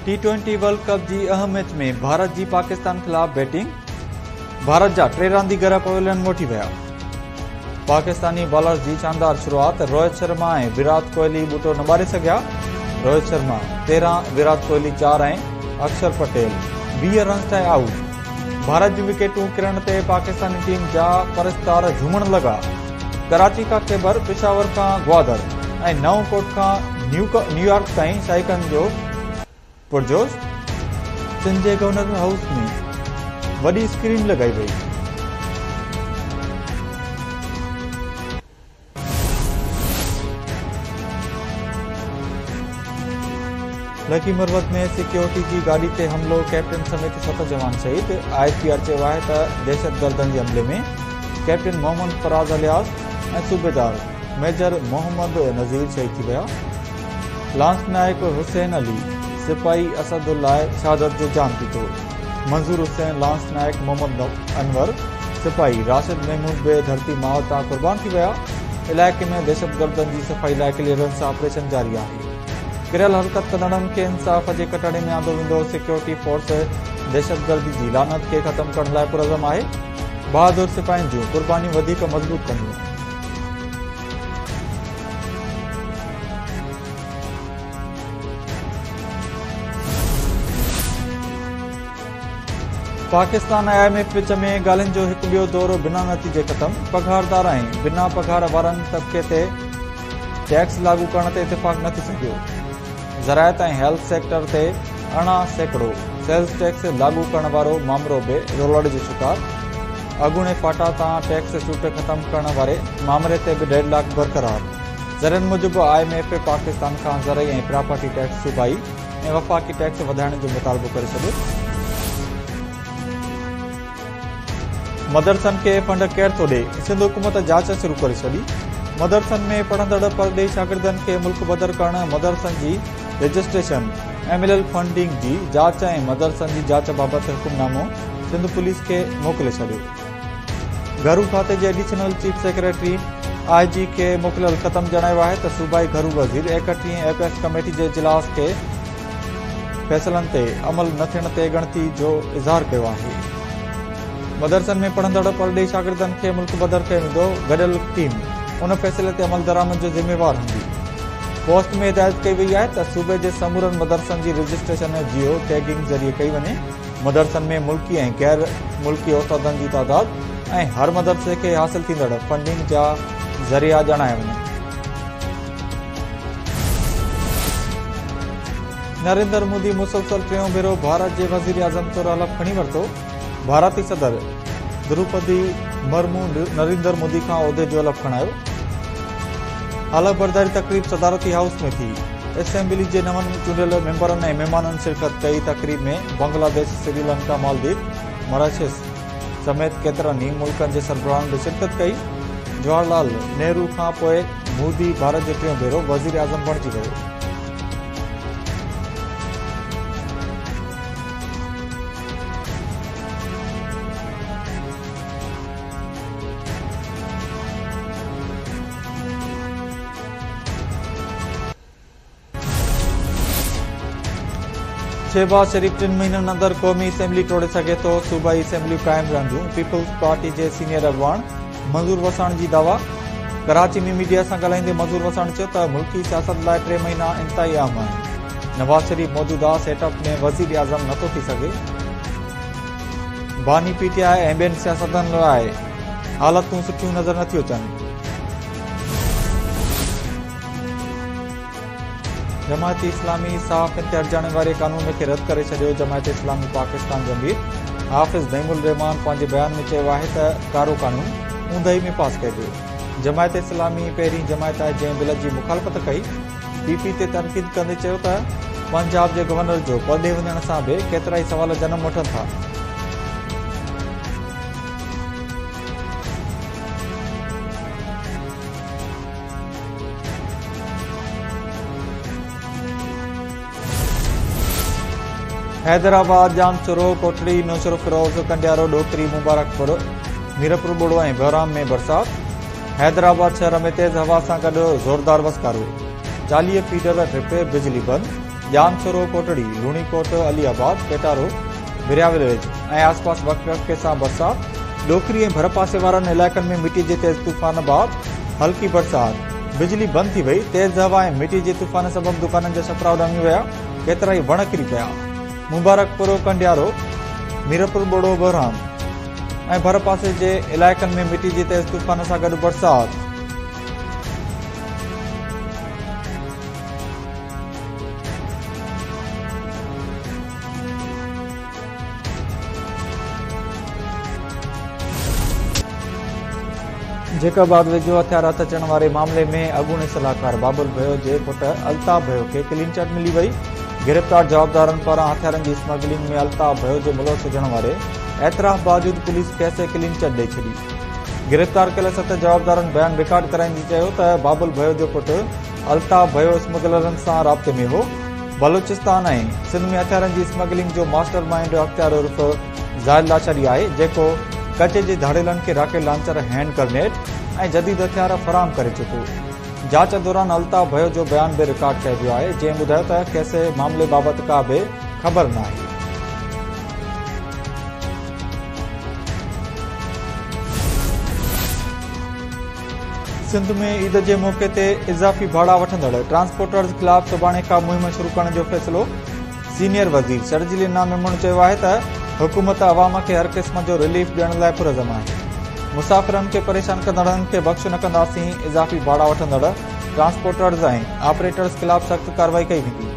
T twenty world cup جي اهم match ۾ Bharat جي پاڪستان خلاف بيٽنگ، ڀارت جا ٽي رانديگر پويلين موٽي ويا. پاڪستاني بالرز جي شاندار شروعات، روهت شرما ۽ ويرات ڪوهلي ٻوٽو نه ٻاري سگهيا، روهت شرما 13، ويرات ڪوهلي 4 ۽ اڪشر پٽيل 20 رنز ٺاهي آئوٽ. ڀارت جون وڪيٽون ڪرڻ تي پاڪستاني ٽيم جا پرستار جهومڻ لڳا. ڪراچي کان خيبر، پشاور کان گوادر ۽ نئون ڪوٽ کان نيويارڪ تائين شائقن جو پرجوش. سنڌ جي گورنر هائوس ۾ وڏي اسڪرين لڳائي وئي. لڪي مروت ۾ سيڪيورٽي جي گاڏي تي حملو، ڪئپٽن سميت 7 جوان شهيد. I S P R چيو آهي ته دهشتگردن جي حملي ۾ ڪئپٽن محمد فراز الياس ۽ صوبيدار ميجر محمد نذير شهيد ٿي ويا. لانس نائڪ حسين علي سپاهي اسد الله شهادت جو جام پيتو. منظور حسين، لانس نائڪ محمد انور، سپاهي راشد محمود به ڌرتي ماء تان قربان ٿي ويا. علائقي ۾ دهشتگردن جي صفائي لاء ڪليئرنس آپريشن جاري آهي. ڪريل حرڪت ڪندڙن کي انصاف جي ڪٽهڙي ۾ آندو ويندو، سيڪيورٽي فورس دهشتگردي جي لعنت کي ختم ڪرڻ لاء پرعزم آهي، بهادر سپاهين جون قربانيون وڌيڪ مضبوط ڪنديون. پاڪستان ۽ I M F وچ ۾ ڳالهين جو هڪ ٻيو دور بنا نتيجي ختم، پگهاردار ۽ بنا پگهار وارن طبقي تي ٽيڪس لاڳو ڪرڻ تي اتفاق نه ٿي سگهيو، زراعت ۽ هيلٿ سيڪٽر تي 18% سيلز ٽيڪس لاڳو ڪرڻ وارو مامرو به رولڙي جو شڪار، اڳوڻي فاٽا تان ٽيڪس ڇوٽ ختم ڪرڻ واري مامري تي به ڊيڊ لاڪ برقرار، ذريعن موجب I M F Pakistan کان زرعي ۽ پراپرٽي ٽيڪس صوبائي ۽ وفاقي ٽيڪس وڌائڻ جو مطالبو ڪري ڇڏيو. مدرسن کي فنڊ ڪير ٿو ڏئي؟ سنڌ حڪومت جاچ شروع ڪري ڇڏي. مدرسن ۾ پڙهندڙ پرڏيهي شاگردن کي ملڪ بدر ڪرڻ، مدرسن جي رجسٽريشن ۽ مليل فنڊنگ جي جاچ ۽ مدرسن جي جاچ بابت حڪم نامو سنڌ پوليس کي موڪلي ڇڏيو. گهرو کاتي جي ايڊيشنل چيف سيڪريٽري آء جي کي موڪليل خط ۾ ڄاڻايو آهي ته صوبائي گهرو وزير 31 ايپيڪس ڪميٽي جي اجلاس کي فيصلن تي عمل نه ٿيڻ تي ڳڻتي جو اظهار ڪيو آهي. مدرسن ۾ پڙهندڙ پرڏيهي شاگردن کي ملڪ بدر ڪيو ويندو، گڏيل ٽيم ان فيصلي تي عملدرآمد جو ذميوار هوندي. پوسٽ ۾ هدايت ڪئي وئي آهي ته صوبي جي سمورن مدرسن جي رجسٽريشن جيو ٽيگنگ ذريعي ڪئي وڃي، مدرسن ۾ ملڪي ۽ غير ملڪي استادن جي تعداد ۽ هر مدرسي کي حاصل ٿيندڙ فنڊنگ جا ذريعا ڄاڻايا وڃن. نريندر مودي مسلسل ٽيون ڀيرو ڀارت جي وزيراعظم طور حلف کڻي ورتو. ڀارتي صدر دروپدي مرمو نريندر مودي کان عهدي جو حلف کڻايو. حلف برداري تقريب صدارتي هائوس ۾ ٿي. اسيمبلي جي نون چونڊيل ميمبرن ۽ مهمانن شرڪت ڪئي. تقريب ۾ بنگلاديش، سريلنڪا، مالديپ، ماريشس سميت ڪيترن ئي ملڪن جي سربراهن به شرڪت ڪئي. جواهر لال نهرو کان پوء مودي ڀارت جو ٽيون ڀيرو وزيراعظم بڻجي ويو. شهباز شريف ٽن مهينن اندر قومي اسيمبلي ٽوڙي سگهي ٿو، صوبائي اسيمبليون قائم رهنديون، پيپلز پارٽي جي سينيئر اڳواڻ منظور وساڻ جي دعويٰ. ڪراچي ۾ ميڊيا سان ڳالهائيندي منظور وساڻ چيو ته ملڪي سياست لاء ٽي مهينا انتهائي اهم آهن، نواز شريف موجوده سيٽ اپ ۾ وزيراعظم نٿو ٿي سگهي، باني پي ٽي آء ۽ ٻين سياستدانن لاء حالتون سٺيون نظر نٿيون اچن. جماعت اسلامي صحافين تي هرجاڻي واري قانون کي رد ڪري ڇڏيو، جماعت اسلامي پاڪستان جي امير حافظ نعيم الرحمان پنهنجي بيان ۾ چيو آهي ته ڪارو قانون اونداهي ۾ پاس ڪيو ويو، جماعت اسلامي پهرين جماعت آهي جنهن بل جي مخالفت ڪئي، پي پي تي تنقيد ڪندي چيو ته پنجاب جي گورنر جو پرڏيهه وڃڻ سان به ڪيترائي سوال جنم وٺن ٿا. حيدرآباد، ڄامشورو، ڪوٽڙي، نوشهروفيروز، ڪنڊيارو، ڏوڪري، مبارڪپور، ميرپورٻوڙو ۽ بهرام ۾ برسات، حيدرآباد شهر ۾ تيز هوا سان گڏ زوردار وسڪارو، 40 فيڊر ٽپي بجلي بند. ڄامشورو، ڪوٽڙي، لوڻي ڪوٽ، علي آباد، پيٽارو، ڀريا وليج ۽ آسپاس وقفي وقفي سان برسات، ڏوڪري ۽ ڀرپاسي وارن علائقن ۾ مٽي جي تيز طوفان بعد هلڪي برسات، بجلي بند ٿي وئي، تيز هوا ۽ مٽي جي طوفان سبب دڪانن جا شٽر اڏامي ويا، ڪيترائي وڻ ڪري پيا. مبارڪپور، ڪنڊيارو، ميرپور ٻوڙو، بهرام ۽ ڀرپاسي جي علائقن ۾ مٽي جي تيز طوفان سان گڏ برسات. جيڪب آباد ويجهو هٿيار هٿ اچڻ واري معاملي ۾ اڳوڻي صلاحڪار بابل ڀيو جي پٽ الطاف ڀيو کي ڪلين چٽ ملي وئي، گرفتار جوابدارن پاران هٿيارن جي اسمگلنگ ۾ الطاف ڀيو جي ملوث هجڻ واري اعتراف باوجود پوليس کيس ڪلين چٽ ڏئي ڇڏي. گرفتار ڪيل ست جوابدارن بيان رڪارڊ ڪرائيندي چيو ته بابل ڀيو جو پٽ الطاف ڀيو اسمگلرن سان رابطي ۾ هو، بلوچستان ۽ سنڌ ۾ هٿيارن جي اسمگلنگ جو ماسٽر مائينڊ اختيار عرف زاهد لاشاري آهي، جيڪو ڪچي جي ڌاڙيلن کي راڪيٽ لانچر، هينڊ گرنيڊ ۽ جديد هٿيار فراهم ڪري چڪو. جاچ دوران الطاف ڀيو جو بيان به رڪارڊ ڪيو ويو آهي، جنهن ٻڌايو ته کيس معاملي بابت ڪا به خبر ناهي. سنڌ ۾ عيد جي موقعي تي اضافي ڀاڙا وٺندڙ ٽرانسپورٽرز خلاف سڀاڻي کان مهم شروع ڪرڻ جو فيصلو، سينيئر وزير شرجيل انعام ميمڻ چيو آهي ته حڪومت عوام کي هر قسم جو رليف ڏيڻ لاء پرعزم آهي، مسافرن کي پريشان ڪندڙن کي بخش نه ڪنداسين، اضافي ڀاڙا وٺندڙ ٽرانسپورٽرز ۽ آپريٽرز خلاف سخت ڪارروائي ڪئي ويندي.